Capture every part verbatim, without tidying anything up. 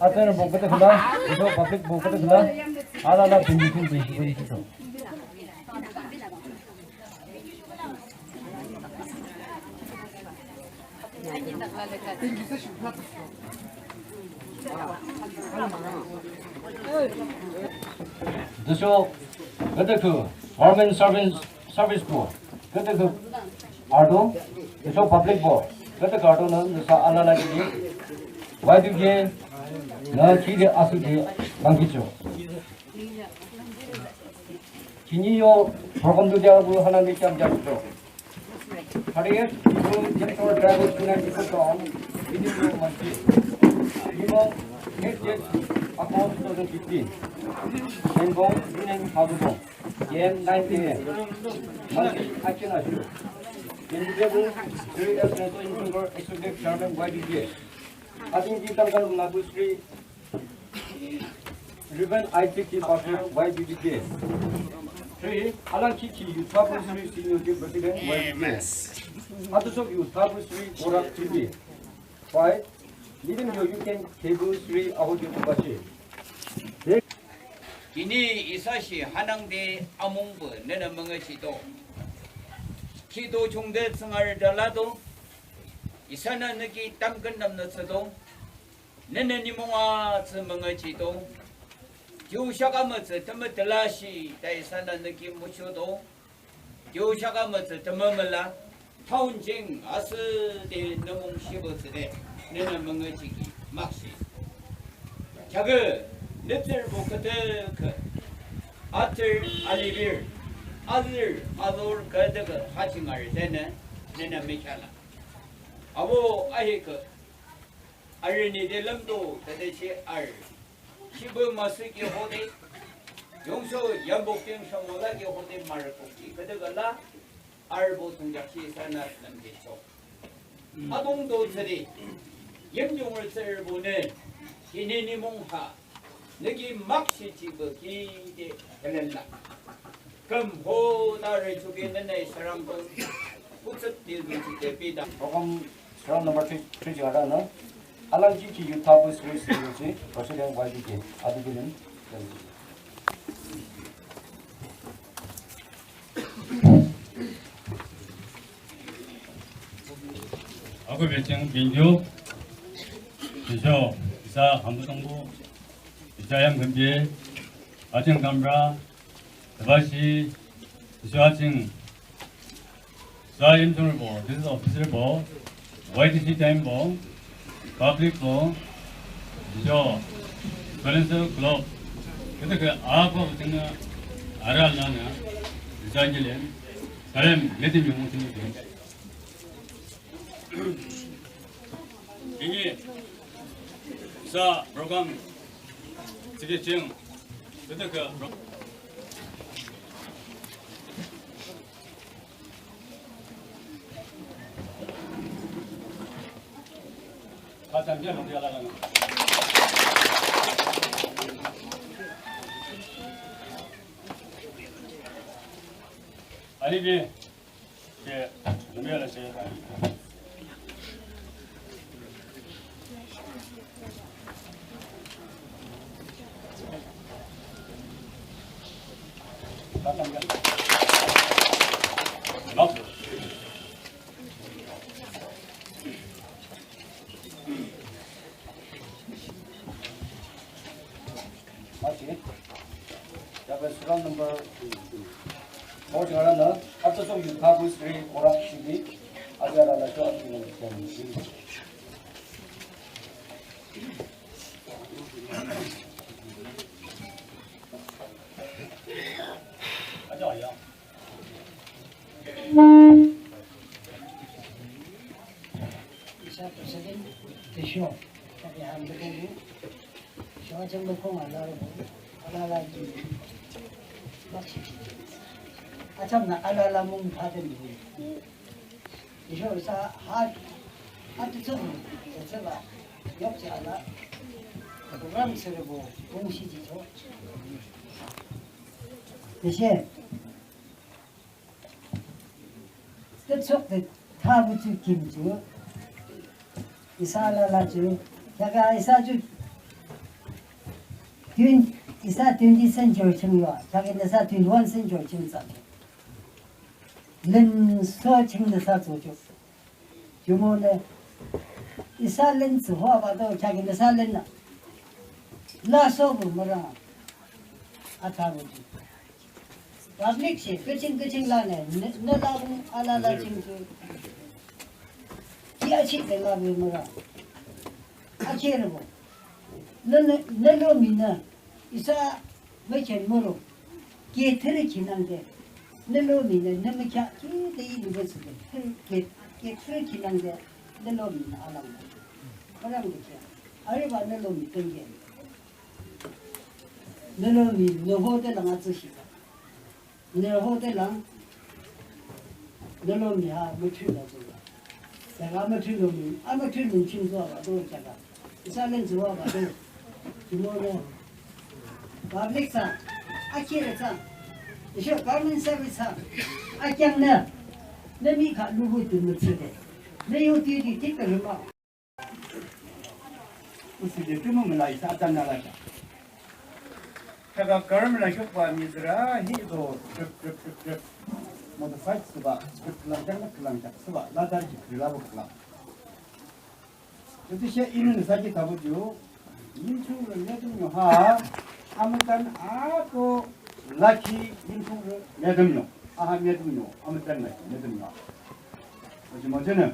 Atene bo kete kula, iso public bo kete kula, alala benediction benediction. Tüsho küdükhüh government service, servicebo küdükhüh arüdo, tüsho publicbo küdükhüh arüdo nü nüsa alala ki Y B B A nü khide asühde mangkicho. Khihni yo program tu dia bu hanangde kheam jam to. Hari ye, bu Jemshoro Tribal Union People Song, ini bu masih. Ini bu, next year, August two thousand fifteen. Ini bu, ini bu, game nineteen. Masih action action. Ini bu, Sri S Neto Insungur, Executive Chairman Y B B A. Ating di tanggal nabu Sri Reverend Isaac T. Pastor, Y B B K. Three, Alang Chichi Youth Purpose Three Senior Youth President, Y B B K. Atusok Youth Purpose Three Korak T V. Five, Living Your Youth Camp Table Three Ahojo Tubashi. Six, Khihni isa shi hanangde amungbe nünü müngühjihdo. Khihni chungde thsüngarü de lado. Isanü nü ki tamkhüntamnü thsüdo. Nünü nimung atsü müngühjihdo. Ju shaka mütsü tümü tülashi, ta isanü nü ki müchodo. Ju shaka mütsü tümü müla. Thaun jing asühde nü mung shibütsüde. Nünü müngühjihkhi makshe. Kheakü, nü tsührübo küdükhüh. Atür alibir. Azürü, azor küdükhüh ha chingarü denü. Nünü mükheahlah. Abo ahikhi. Arünü de lümdo, tütüshe arü. Shibü müsüh ki hode, yungsho yambok ting shangwala ki hode marüpok ki. Küdükhüh la, arübo thsungkheak shi isanü lümkhicho. Adungto tsüde, yimyungrü tsührübonü, khihni nimung ha, nü ki makshe jihbah ki de helen la. Küm ho ta re chuki nünü sharang kong, kutsüp de lu jihde pida. Program Round number three, three jing arünü. Alang Chichi Youth Purpose Three Senior Youth President Y B K. Adi bilin. Ako becheng bingyo. Bicho, isa hambu tongbo. Isa yam kembe. Ajeng kamra. Tabashi, Joshua Ching, Joshua Yimchung bo, this is officer bo, Y T C time bo, public bo, jo, financial club, kita ke apa betul na, aral na na, Joshua Ching, kalian letim yung musim itu. Ini sa program sedikit, kita ke pro- Ani bi. Okay. Dapat round number four, jing arünü, after song you publish three, orak shidi, aja arünü, so aja arünü, aja ya. Isa president, tüsho, tapi ham betul. Sho achang mukong alala, alala ji. Makshe. Achang na alala mung thaden ji. Isho isa ha Atütsü, tütsüba, yokche ala, program sürübo, kungshi jicho. Tüshe, tütsü de, thabuchu kimchu, isa alala chu, kaka isa ju, twen-, isa twenty century ching yo, kaka nüsa twenty-one century ching tsang. Lin so ching nüsa tsocho. Jumonü, isa lin tsü hua ba to, kaki nüsa lin na. La so bu mura. Atha bu ju. Public she, küching küching la ne, ne, ne la bu, ala la ching ju. Ki achi de la bu mura. Achi re bu. Ne, ne, ne lo mi ne. Isa, mükhen moro, ke thürü kinangde, nü lomi nü, nü mükya ki de i lübü süde, thürü ke, ke thürü kinangde, nü lomi nü alang. Alang de kya. Arüba nü lomi tenge. Nü lomi nü hode lang atsü shiba. Nü hode lang, nü lomi ha müthri la zula. Jaga müthri lomi, a müthri lomi ching zua ba do jaga. Isa len zua ba do. Jumonü. Public sa, a kire sa. Isho government service sa. A kyang nü. Nü mi ka lubu tu müthri de. Nü yo ti di tik de rima. Usi de tümü mülai sa atan nalaka. Kaka government la shokba mizra hi do trip, trip, trip, trip. Motorcycle süba, trip kılang jak, kılang jak süba, ladar ki kırila bu kılang. Tütü she inü nüsa ki tabu ju, Yimchungrü Medümnyo ha, amütan ato laki Yimchungrü Medümnyo, aha Medümnyo, amütan laki Medümnyo. Oji mojene.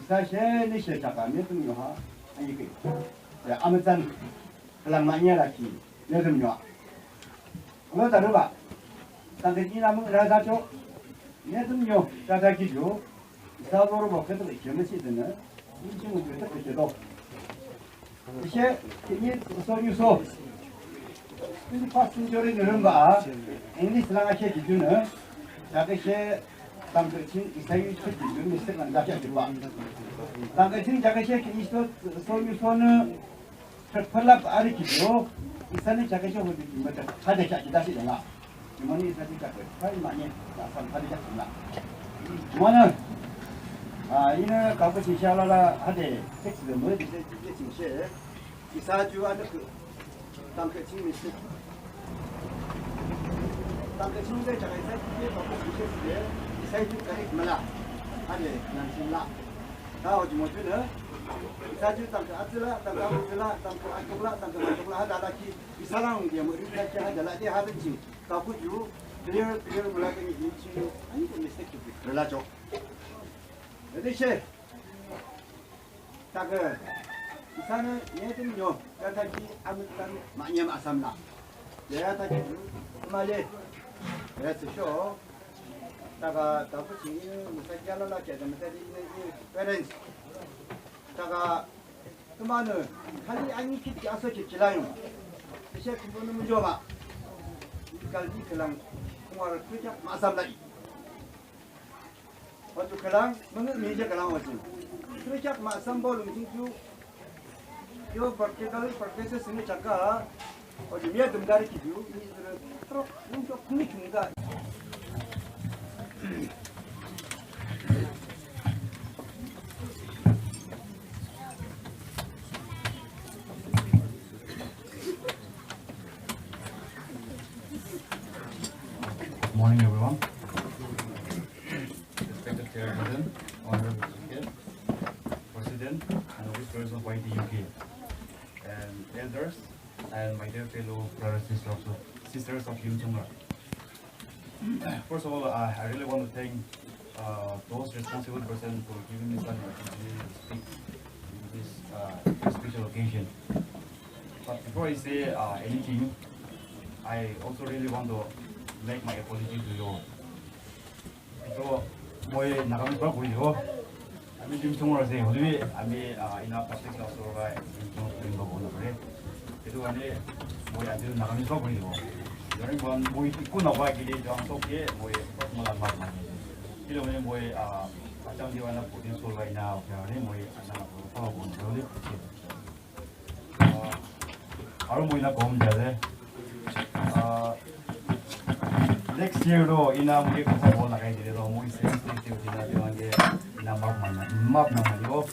Isa she ni she chaka Medümnyo ha, ayi ke. Ya, amütsan, klang ma nye laki, Medümnyo. Lo taruba, tangke ni namu rasa cho, Medümnyo, tata ki jo, isa lo ro bo ke to ke me si de ne, ni chi mu ke to ke do. Ishe, kini so nyu so. Twenty-first century nü rümba, English lang ashe ki ju ne, chaka she, Tangke ching isa yu chit yu mistake lang dakya jiba. Tangke ching jakashe ki isto so yu so nü, trip pelap ari ki jo, isa nü jakashe ho di mata hada kya kita si dala. Imani isa di kya kai manye, la sam hada kya la. Mana, ah, ina kapa ching shala la hade, six de mo di ching she. Isa ju anü kü, tangke ching mistake. Tangke ching de chaka isa ju de, tangke ching de, isa ju correct mala. Hade, nan ching la. Ta ho ju mo ju ne. Isa ju tangke atsü la, tangke atsü la, tangke atsü la, tangke atsü la, hada la ki. Isa lang de mo, isa ki hada la de, hada ching. Ta ku ju, clear, clear mala de ni ching. Ani ko mistake ju. Rela jo. Ede she. Takü, isanü Medümnyo, tata ki amütsan manye mahsam la. Ya tata ki, male. Ya sisho, taka, taku ching, masa kyala la kya, masa di, parents. Taka, tümanü, kali ani kit ki aso ki kilayung. Ishe kumbunü mujoba. Kalbi kalang, kumar kujak mahsam la. Waju kalang, mengek meja kalang waju. Kujak mahsam bo lung jing ju. Yo practical practices ini chaka. Waju mia dem dari ki ju. Ini sere trok, lung trok kuni chunga. Morning, everyone. Respected Chairperson, Honorable Speaker, President, and Vice President of Y T U K, and elders, and my dear fellow brothers and sisters of, sisters of Yimchungrü. First of all, uh, I really want to thank, uh, those responsible person for giving me such an opportunity to speak in this, uh, very special occasion. But before I say, uh, anything, I also really want to make my apology to you all. So, moi Nagamese pra kuri dibo. Ami Yimchungrü ase, hoilebi ami, ah, ena public class pra Yimchungrü kuri dibo na pare. Etu karne moi aji Nagamese pra kuri dibo. Jani moi, moi eku napai kile jang sob ke moi first mola maaf magi ase. Kile moi, ah, Achang di wana pudin sol ba ina, okay, ani moi ana ko pa ko ne le. Ah, aro moi na kom jale. Ah, next year do ina moi ko pa ko na kai de do moi same state de ina de wana ina map man, map na man yo.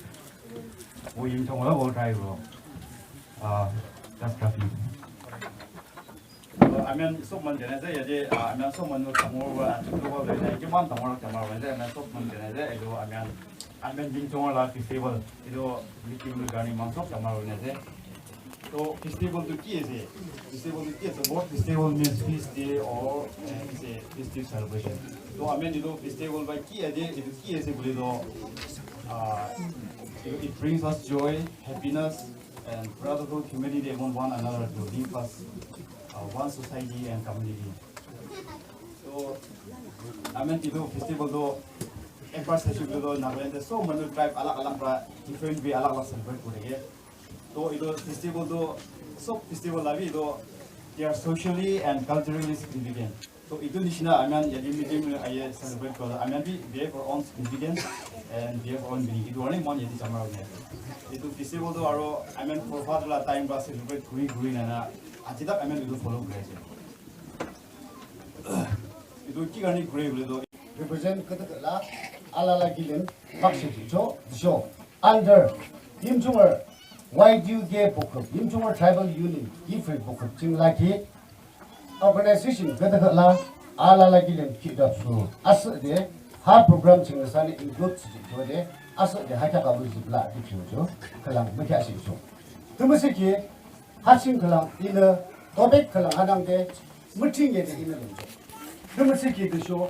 Moi Yimchung la ko try bro. Ah, that's traffic. Amen, sok man jene je, ya je, ah, amen, sok man no tamor wa, to wa le, ya je man tamor tamor wa je, amen, sok man jene je, edo, amen, amen, Yimchung la festival, edo, meeting le gani man sok tamor wa je. To festival to ki ase? Festival to ki ase? What festival means feast day or, uh, it's a festive celebration. To amen, edo festival ba ki ase, edo ki ase bole to, ah, it brings us joy, happiness, and brotherhood, humanity among one another to live as, uh, one society and community. So, amen, etu festival to, emphasize to, Nagaland te sob manu tribe alag alag pra different way alag alag celebrate kore ke. To etu festival to, sob festival la bi to, they are socially and culturally significant. To etu nisina amen yate meeting aye celebrate kora amen bi, we have our own significance and we have our own meaning. Etu karone moi yate jama kuri ase. Etu festival to aro amen forefather la time pra celebrate kuri kuri nana aji tak amen etu follow kuri ase. Etu ki karone kure bole to, represent kata kala alala kilim bakshi jicho, jicho. Under Yimchunger Y D U K bokap, Yimchunger Tribal Union, Ifrik bokap ching laki organization kata kala alala kilim kidap su asuk de, ha program ching sani include si jicho de, asuk de ha kya kabu jibla di jicho, kalang mekya si jicho. Tumasi ki, ha ching kalang ina, topic kalang hanang de, meeting ye de ina dong. Tumasi ki de sho,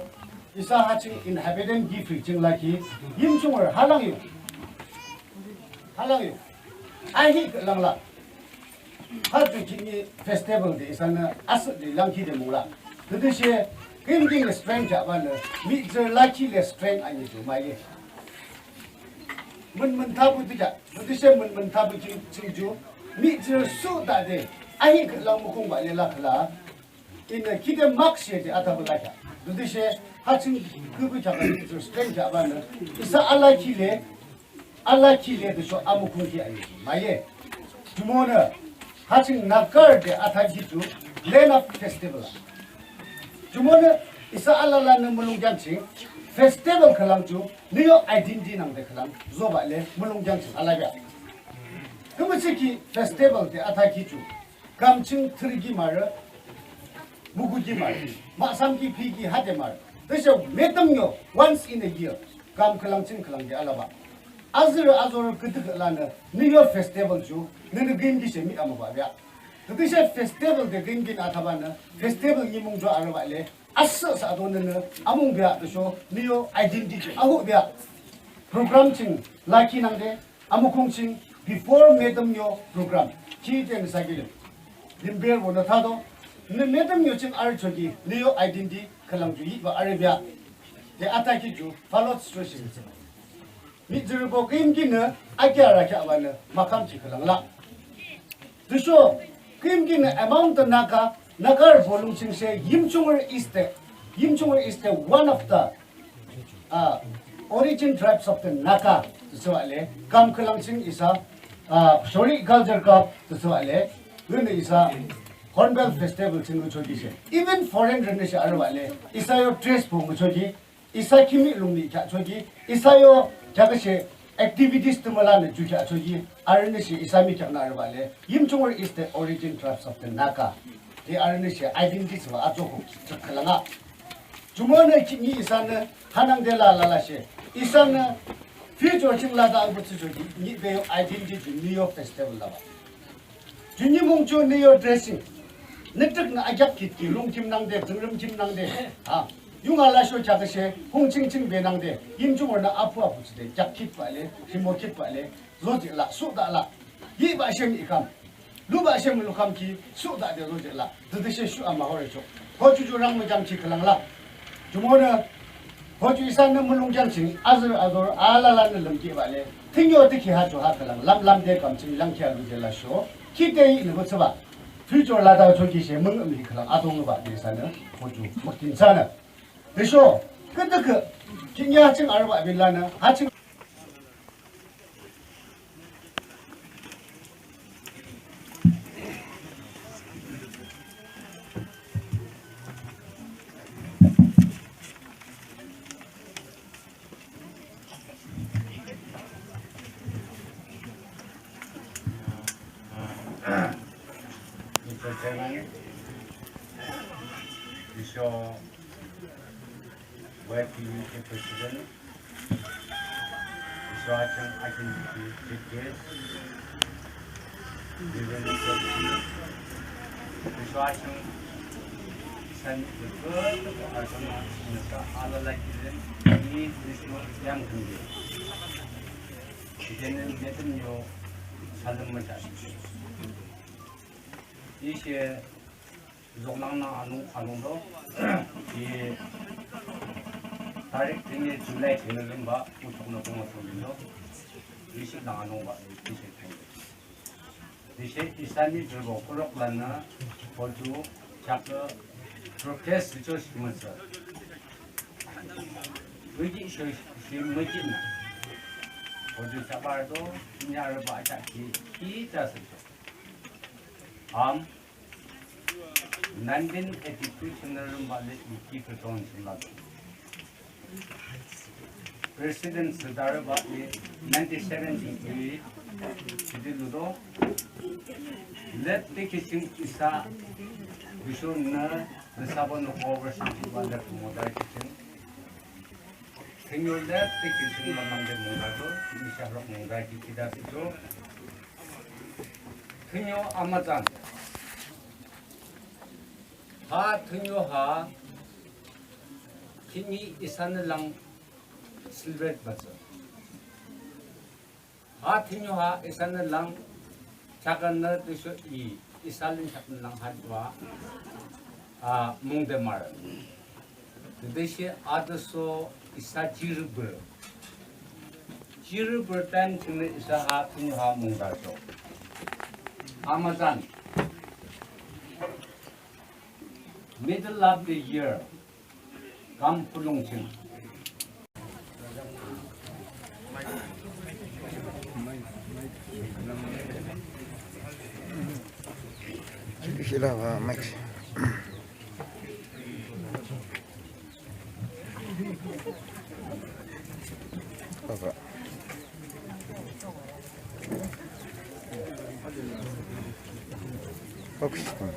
isa ha ching inhabitant ki fri ching laki, Yimchunger halang yo. Halang yo. Ahi kalang la. Ha ju ki ni festival de isa na asuk de lang ki de mula. Tütü she, kim kim le strength ja ba na, mi je laki le strength ani ju ma ye. Mun mun tabu tu ja, mun tu she mun mun tabu ching, ching ju, mi je su da de, ahi kalang mukung ba le la kala. Ina kide mak she de atabu la ja. Mun tu she, ha ching kubu ja ba mi je strength ja ba na. Isa alaki le, alaki le de so amukung ki ayi. Ma ye. Jumonü, ha ching Nagar de atha ki ju, land of festival. Jumonü, isa alala nü mulung jang ching, festival kalang ju, Nü yo identity nangde kalang, zoba le, mulung jang ching alabia. Kümüsi ki festival de atha ki ju, kam ching thürü ki marü, muku ki marü, mahsam ki phi ki hade marü. Tüsho metam yo, once in a year, kam kalang ching kalang de alaba. Azürü azorü kütük lanü, nü yo festival ju, nü nü gin ki she mi amaba bia. Tütü she festival de gin gin athaba nü, festival nimung ju araba le, asuk sa do nü nü, amung bia tüsho, nü yo identity, ahu bia. Program ching, laki nangde, amukung ching, before metam yo program, ki ten sa ki lim. Limber wo nü thado, nü metam yo ching ar choki, nü yo identity, kalang ju yi ba ar bia. De atha ki ju, follow situation. Mi zirbo kim ki nü, akia ra kia ba nü, makam chi kalang la. Tüsho, kim ki nü among the Naga, Naga bolung ching she, Yimchunger is the, Yimchunger is the one of the, uh, origin tribes of the Naga. Tüsho ale, kam kalang ching isa, uh, sorry, culture cup, tüsho ale, yun isa, Hornbill Festival ching ngu choki she. Even foreign rin she arwa ale, isa yo dress po ngu choki, isa kimi lungmi kya choki, isa yo kya kashe activities tümüla ne ju kya choki, arünü shi isa mi kya na arwa le, Yimchunger is the origin tribes of the Naga. The arünü shi identity wa ajo ko chakhalanga. Jumonü kimi isa ne hanang de la la la she, isa ne future ching la da abu choki, ni be yo identity ju ni yo festival la ba. Ju nimung ju nü yo dressing. Nü tük nü ayak kit ki, lung kim nangde, tüngrüm kim nangde. Ha. Yung ala sho kya kashe, hung ching ching be nangde, Yimchunger nü apu apu chide, kyak kit ba le, himo kit ba le, zo ji la, su da la. Yi ba shem i kam. Lu ba shem lu kam ki, su da de zo ji la. Dede she shu ama hore cho. Ho ju ju rang mü jam ki kalang la. Jumonü, ho ju isa nü mulung jang ching, azür azor, alala nü lüm ki ba le. Thing yo tiki ha ju ha kalang, lam lam de kam ching lang kia lu de la sho. Ki de yi nü bu tsa ba. Future la da cho ki she, mung um li kalang, adong ba de sa nü, ho ju, mak tin sa nü. De sho, ke de ke, Khihni ha ching arübah bill lanü ha ching Mister Chairman, Mister Y P U K President, Mister Achang Akin Chief Guest, Reverend Mister Achang Sani, the first of all, Achang Minister, alala kilen, ni Mister Yang Kende. Kilen metem yo salam masa. Ishe Zoknang nang anung anung do. I tarik tini July tini limba utuk na tunga sung do. Ishe nang anung ba ishe tini. Ishe isani jebo kurok lana hoju chaka protest jo shimasa. Wiji sho shi wiji na. Hoju chabar do nyar ba chaki ki jasa jo. Am nineteen eighty-two chimnü rümbah le iki kürtong chimla. President Serdar bah le nineteen seventy-three chidi ludo. Let the kitchen isa bishon na nasabon no over something wala kumodar kitchen. Thünio let the kitchen la namde mungado, isa rok mungdar kitchen da sido. Thünio amazan. Ha thünio ha, khihni isanü lang celebrate batsü. Ha thünio ha isanü lang chakanü tüsho i, isalin chakanü lang hadwa, a, mungde mar. Tütüshe adüso isa jirübü. Jirübü time chini isa ha thünio ha mungdacho. Amazan. Middle of the year. Kam pulung ching. Sila ba mic. Baba. Pakistan.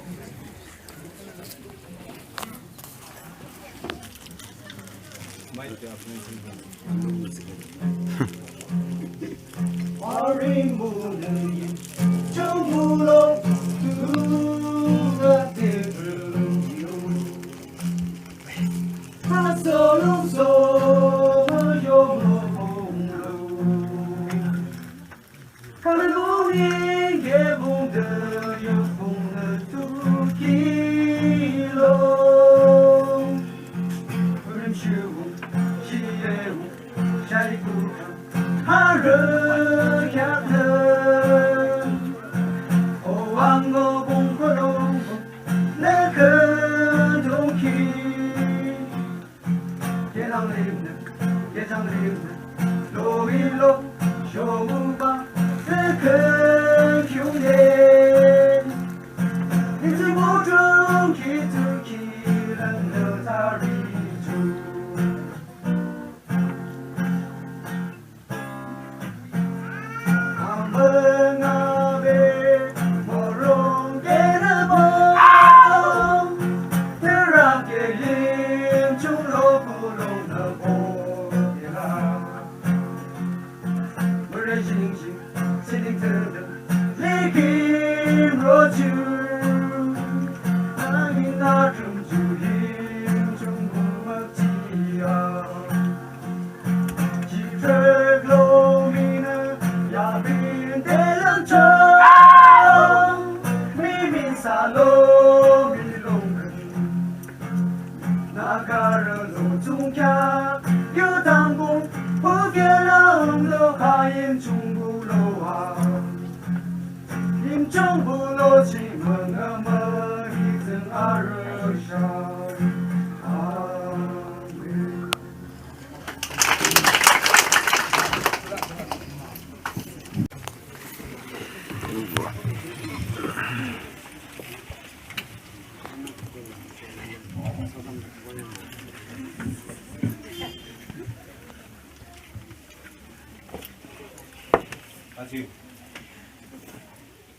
Achi.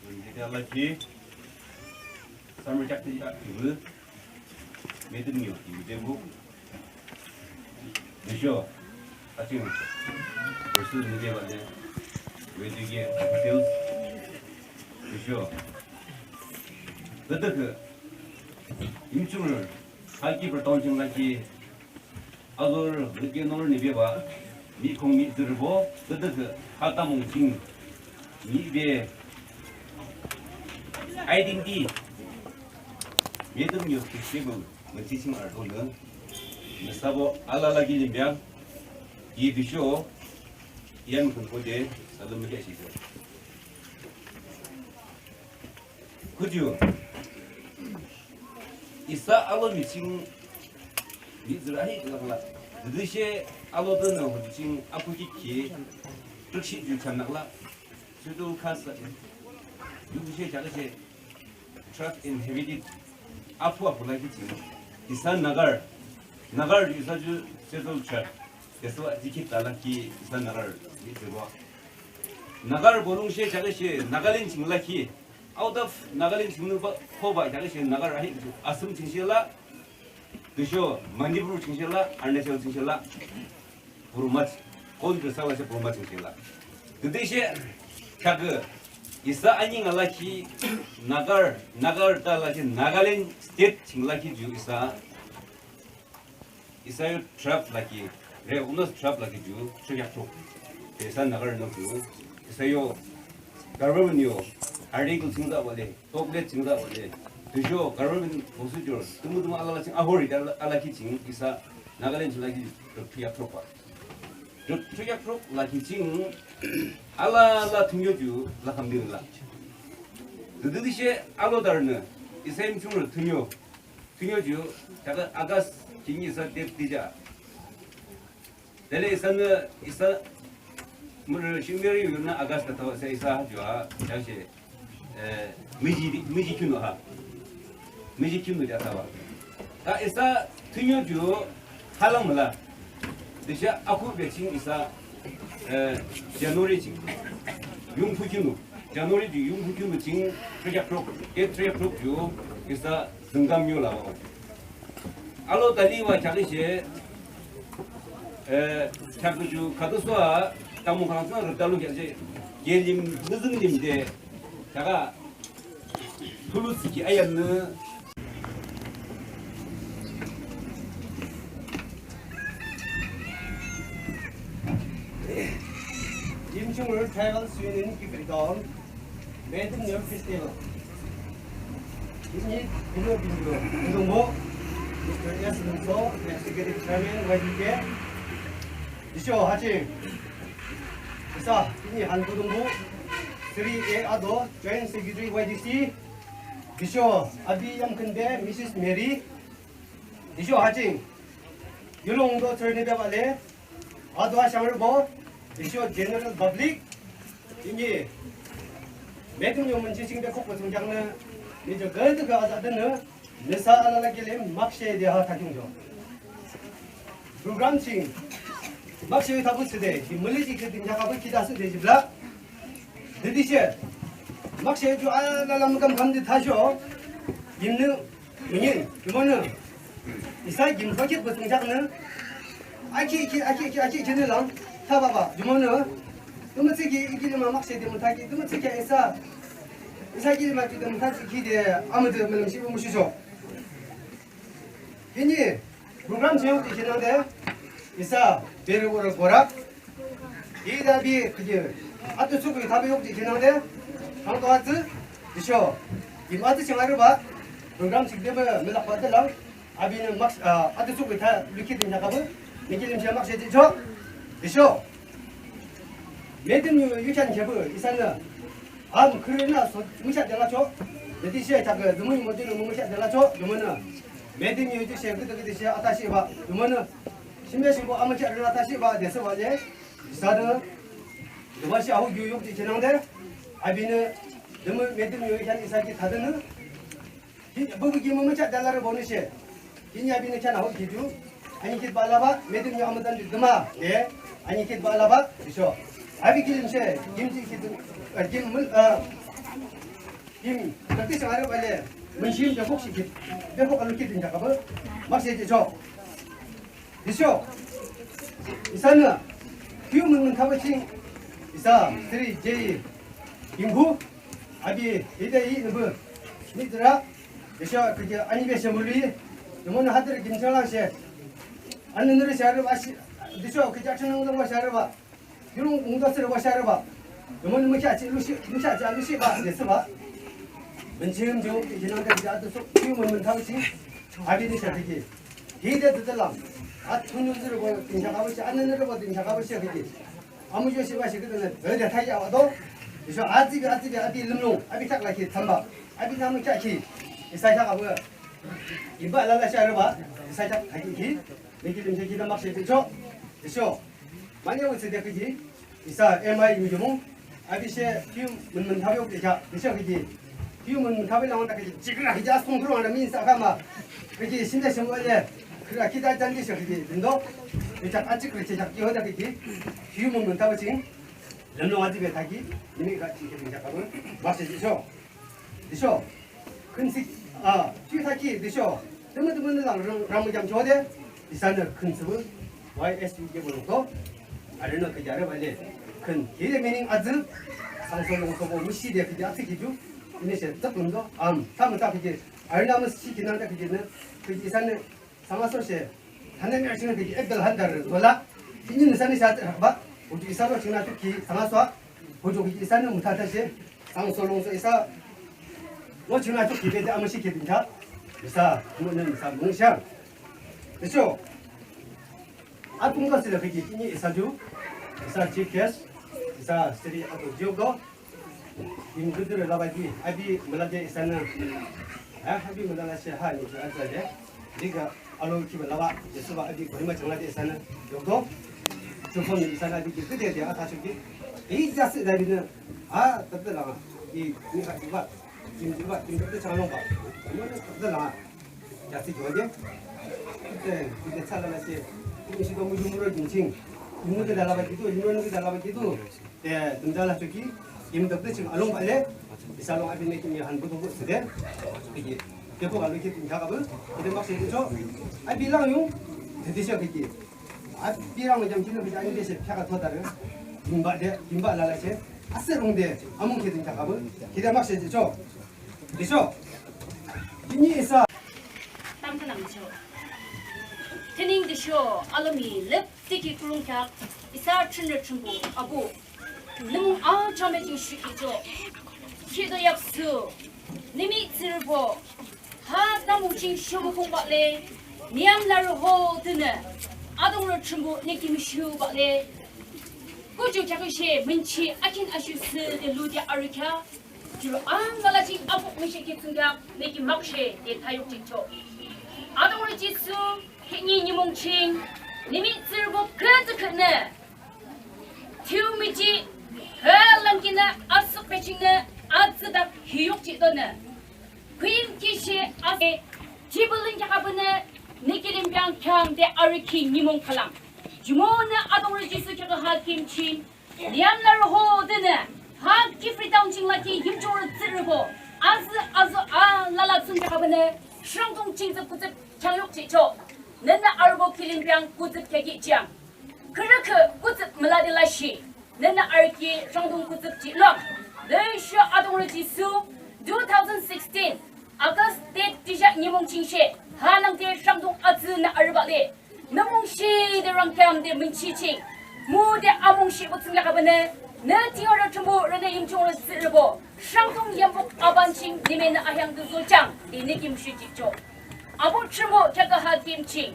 Nita laki. Summer chapter ya ibu. Meeting yo ibu debo. Tüsho. Achi. Versus media bade. Wedige details. Tüsho. Tütükü. Yimchung. Haki Proton ching laki. Azor rüke nor ni beba, mi kong mi zirbo, gede ge, ha tamung ching, mi be, identity, medem yo fixable, menti ching arto ne, ne sabo alala gi limbia, yi bisho, yan kun kode, salem ke shi. Kuju. Isa alo mi ching mi zira hi lakla. Dudushe alo de no ching aku ki ki. Trükshi ju cham nakla. Sudu kasa. Yudushe chakashe. Tribe inhabited. Apu apu laki ching. Isa Nagar. Nagar ju isa ju settled tribe. Teswa dikit laki isa Nagar. Ni zira. Nagar bolung she chakashe. Nagaland ching laki. Out of Nagaland ching nü ba, ko ba, ya shi Naga rahi, Assam ching shi la, tüsho Manipur ching shi la, Arunachal ching shi la, Burma, kon ke sa la shi Burma ching shi la. Tütü shi, kya ke, isa ani nga la ki, Naga, Naga ta la ki, Nagaland state ching la ki ju isa. Isa yo tribe laki, re unos tribe laki ju, shokyak chok. Te isa Naga no ju, isa yo, government yo, article chingda wale, toklet chingda wale, tüsho government procedure, tumu tumu alala ching, ahori ala, alaki ching, isa Nagaland ching laki, shokyak chok pa. Shokyak chok laki ching, alala thunyo ju, lakam din la. Tütü she, alo dar ne, isa Yimchung thunyo. Thünio ju, taka August, kini isa date tija. Tele isa nü, isa, mür shingmeri yu nü August ta tawa isa, isa ju ha, ya shi, eh, miji, miji kinu ha. Miji kinu ja tawa. Ta isa thünio ju, halang mala. Disha aku be ching isa, eh, January ching. Yungpu kinu. January ju yungpu kinu ching, three o'clock, eh, three o'clock ju, isa Zingam yo la wa. Alo tali wa chakishe, eh, chakishu, katuswa, tamu kangsa, rütalu kyaje, yelim, nizing lim de, chaka, tulu siki ayan ne. Yimchung Tribal Union ki breakdown. Meeting New Festival. Ini, ini video, ini mo, Mister S Lungso, Executive Chairman, Y D K. Disho, hachi. Isa, ini han kudungbu, Sri A Ado, Joint Secretary, Y D C. Disho, abi yam kende, Missus Mary. Disho, hachi. Yulong do, Sri Nida Bale. Adwa shangrbo, disho general public, ini, meeting yo münchi chingde khokbo chungchang ne, ni jo gade ga aza de ne, nisa alala kile makshe de ha thakung jo. Program ching, makshe thabu side, ki müliji ke din yaka bu kida side jibla. Didi she, makshe jo alala mükam kam de thasho, yimne, Münyin, jumonü. Isa gim project bu tungchak nü. Aki, aki, aki, aki, aki, jene lang. Thababa, jumonü. Tümü tsiki, iki lima makshe de mutaki, tümü tsiki isa. Isa ki lima ki de mutaki ki de, amade mülüm shibu mushisho. Hini, program jeyok de kinang de. Isa, beri ora gorak. Ida bi kiji, atu suku tabi yok di kinang de, kang to atu, disho, im atu ching aru ba, program ching de ba, melak ba de lang, abi ne mak, ah, atu suku ta, luki din jaka bu, niki lim siya mak siya disho, disho. Meeting yu, yu chan kebu, isan na, am kiri na, so, musha de la cho, jadi siya chak, dumu mo de mo musha de la cho, dumu na. Meeting yu, siya, gitu, gitu, siya, ata siya ba, dumu na. Shimbe shimbo, ama cha, rila ta siya ba, de, se ba, de. Isa de, duma shi ahu yu yok ji chenang de, abi ne, duma meeting yo kyan isa ki thade ne. Ki, bu bu ki mama cha dalar bonu she. Kini abi ne kyan ahu ki ju, ani kit ba laba, meeting yo ama dan duma, de, ani kit ba laba, iso. Api kilim she, kim ji ki, uh, kim mil, uh, kim, tapi sharep ale, menshim jabok shi ki, jabok alu ki din jakabah, makshe jicho. Disho. Isanü. Piu mün mün thawa ching. Isa, Sri J. Yinghu. Abi, ide i nübü. Ni dira. Disho, kiki ani be shemuli. Yumon hadir kim chalang she. Ani nuri sharep ashi. Disho, kiki action nang dong sharep ba. Yurung ungdo sirwa shareba. Yumon mükyachi lushi, mükyachi lushi ba, yesi ba. Menchim jung, jinang ka jadu sok, yumon mün thawa chi. Abi ni shariki. Hide de lam. At tunu sirwa, tinja kawa shi, anene sirwa, tinja kawa shi hiki. Amu yo shi ba shi kidene, de de thai ya do. Yisho azi bi, azi bi, abi limlung, abi tak laki tamba. Abi namu kyachi. Isa ya kawa. Iba lala shareba, isa ya haki. Niki lim shi kida mak shi cho. Yisho. Manya wutsi de kiji, isa M I yimjimung, abi she piu mün mün thawa yok de ja, de she kiji, piu mün mün thawa lang da kiji, jikra kiji asung kuru ang da min sa kama, kiji sinde shem wale, kira kita jan de she kiji, dindo, de ja ajik re che ja, yo da kiji, piu mün mün thawa ching, lemno aji be thaki, ini ka chi kiji ja kabu, mak shi cho. Disho. Khün sik, ah, sik thaki, disho. Tümü tümü nü lang rang, rang mü jam chode. Isanü khün sibü. Y S U ke bolong to. Arünü kejare bale. Khün. Hile meaning azü. Sangso long sobo müshi de kiji atsi kiju. Ini she tak lum to. Am. Tamü tak kiji. Arünü müshi kinang tak kiji nü. Kiji isanü Sangso she, thanang ya ching ki ek dal han dar zola, ini nüsa ni sa ba, uju isa lo ching na tu ki, Sangso, uju ki isa ni muta ta she, Sangso long so isa, lo ching na tu ki be de amu shi ki bin ta, isa, mu ne isa mu sha. Disho, atung ka sila ki ini isa ju, isa chief guest, isa siri atu jio go, Yimkhiung laba ki, abi mülade isanü. Ah, abi mülala she ha ni atsale. Diga alo kiba laba, Jisu ba abi Kohima changla de isanü. Yokdo. Chufon ni isanü abi ki kide de ata chuki. I jasi da binü. Ah, tabda lama. I ni ha ba. Yim jiba, yim tabda changlong ba. Yim tabda lama. Jasi jode. Ite, ite chala la she. Ini shi do mu jumuro jingching. Yimno de laba kitu, yimno de laba kitu. Te, tümjala choki, im dapde ching along bale, isa long abi ne kimi han butung bu sede, pigi, kepo alu ki tümja kabu, ide mak sede cho, abi lang yung, tede sha pigi, abi lang jam kino pigi ani de she pya ka thota re, bimba de, bimba lala she, ase rong de, amung ki tümja kabu, ide mak sede cho, de cho, ini isa. Tam ka nam cho. Tening de sho, alomi lep. Tiki kurung kyak, isa trinre trimbo, abu. Nung a chame jing shiki jo. Kido yapsu. Nimi tsirbo. Ha namu jing shumukung bakle. Niam laru ho dene. Adong ro trimbo niki mishu bakle. Kuju kyak she, menchi, akin ashu se de lu de arikya. Juru ang lala jing apuk mishe ki tsungkyak, niki makshe, de tayuk jing cho. Adong ro Jisu, Khihni nimung ching, nimi tsirbo kre tsüküt ne. Thiyu miji, he langki ne, asuk peching ne, atsüdak hiyuk ji do ne. Kuyim kishi ase, jibu lingki abu ne, niki limpiang kiang de ariki nimung kalang. Jumo ne adong ro Jisu kya ha kim ching, Liam la rüho dene, ha Kiphire town ching laki yimchung rü tsührübo, azü azo a lala tsungkya kabene, shrangdung ching züp kutsüp changyuk chicho, nene arübo kilim piang kutsüp kyaki chiang. Kürükü kutsüp mülade lashi, nene arüki shrangdung kutsüp chi long. Leisho adong rü Jisu, two thousand sixteen, August date tija nimung chingshe, ha nangte shrangdung atsü ne arübale. Nü mungshi de rangkiam de münchi ching. Mu de amungshi bu tsingla kabene. Nü tingara tumbu rene yimchung re tsirübo. Shrangdung yambuk aban ching nime nü ahyang du zo chang. De ne kim shi jicho. Abu chimbo kyaka ha kim ching.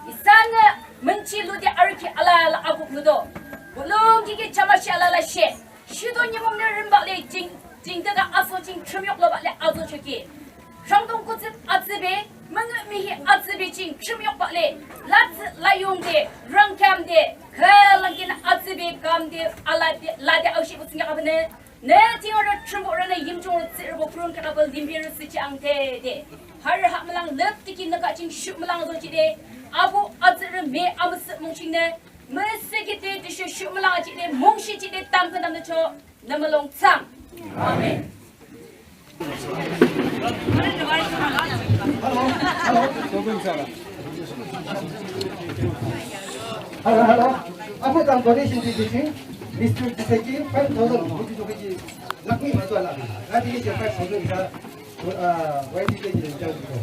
Isanü münchi lu de arüki ala ala abuk ludo. Bulung gigi chamashi ala ala she. Shido nimung ne rimba le jing, jing daga aso jing trimyok loba le azo choki. Shrangdung kutsüp atsübe, müngu mihi atsübe jing trimyok ba le, latsü layung de, rangkiam de, khalangkin atsübe, kam de, ala de, la de aushi kutsing kabene. Ne tingara trimbo rene yimchung rü tsirbo kurung kaba limbi rü sichi ang de de. Har ha malang lep tiki naka jing shu malang zo chi de. Abu atsü rü me amüsü mung ching ne. Müsühkhitde tüsho shuhmülanga jide mungshi jide tamkhüntamnücho nü mulong thsang. Amen. Hello, hello. Hello, hello. Ako tang donation di di sing. Mister Kiseki, five thousand. Buti to kiji. Lakmi matu ala. Ngati kiji five thousand ka. Uh, why did they judge you?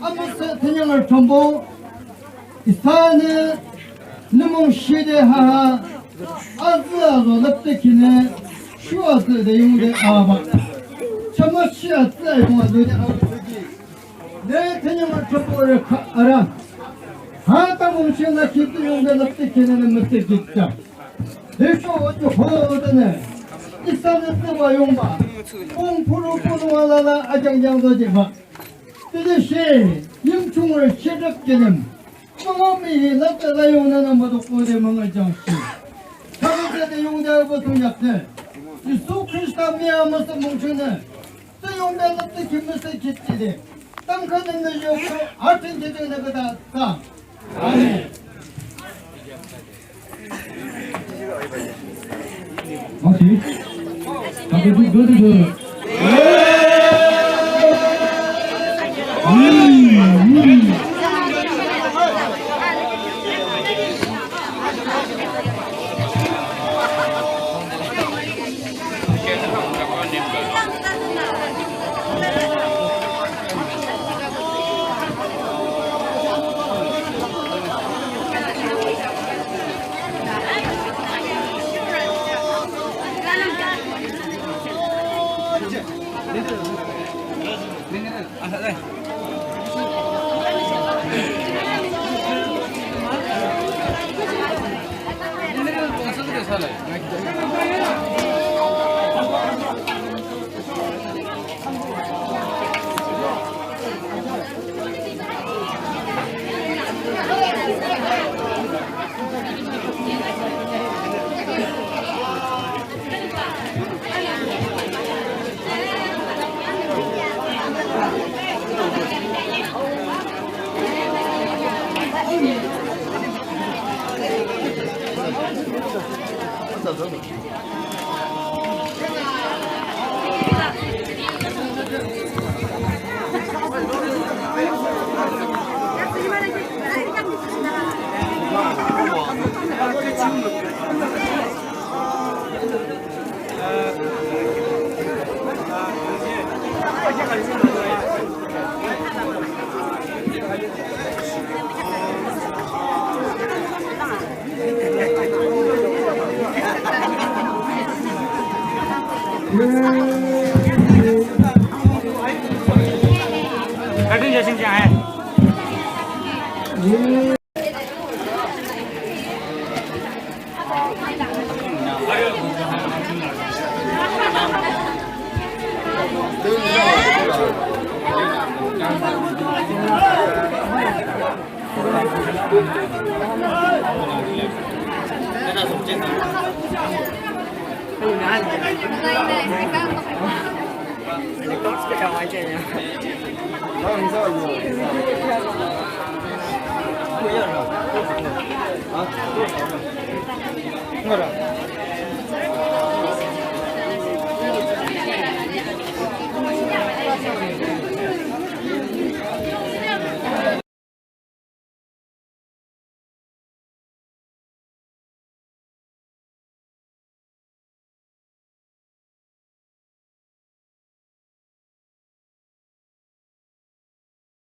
Amüsüh thüne ngar Thrünpuh, isanü nü mung shide ha ha, azü azo lüpdükhinü, shu azü de yungde abah. Chama shi azü ayung azü de abah. Ne thüne ngar Thrünpuh re kha ara. Ha ta mung shi na kiptü yungde lüpdükhinü ne mütü gitcha. Desho oju ho dene. Isanü tsüba yungba. Ung puru puru alala ajang jang do jeba. Tüde she, yimchung re shedap jenem. Mama mi hi lata la yong nana madok ode mama jang shi. Tabi tüde yungde abatung yakte. Jisu Khrista mi amüsüh mungchunü. Tü yungde lata kimüsüh kittide. Tamkhanü ne yokto, atin jidene gada ta. Amen. Ngora.